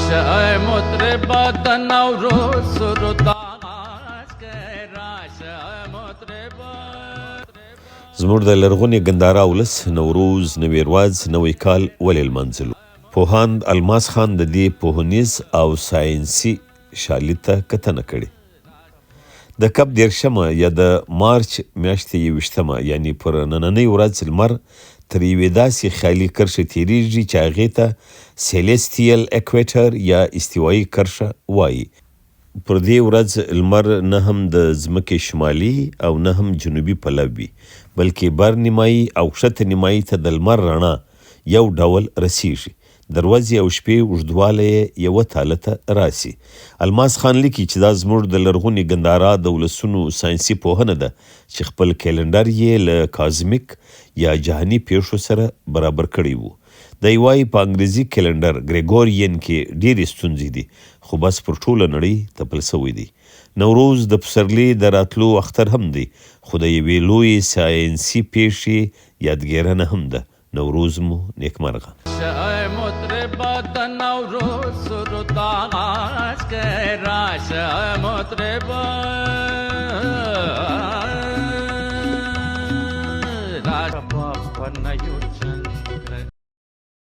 راشه مطربه د نوروز سرود راشه مطربه. زموږ د لرغوني ګندارا ولس نوروز، نوې ورځ، نوی کال ولې لمانځلو؟ پوهاند الماس خان د دې پوهنیز او ساینسي شالید ته کتنه کړې. د کب دېرشمه یا د مارچ میاشتې یوویشتمه یعنې پر نننۍ ورځ لمر تر یوې داسې خیالي کرښې تېرېږي چې هغې ته سیلیستیل اکویټر یا استوایي کرښه وایي. پر دې ورځ لمر نه هم د ځمکې شمالي او نه هم جنوبي پلو وي، بلکې بر نیمایي او کښته نیمایي ته د لمر رڼا یو ډول رسېږي. د ورځې او شپې اوږدوالی یې یوه تاله ته راسي. الماس خان لیکي چې دا زموږ د لرغوني ګندارا د ولسونو ساینسي پوهنه ده چې خپل کیلنډر یې له کازمیک یا جهاني پېښو سره برابر کړی و. دی وايي په انګریزي کیلنډر ګریګورین کې ډېرې ستونزې دي خو بس پر ټوله نړۍ تپل شوی دی. نوروز د پسرلي د راتلو اختر هم دی خو د یوې لویې ساینسي پېښې یادګېرنه هم ده. نوروز مو نېکمرغه. شه مطربه د نوروز سرود راشه مطربه.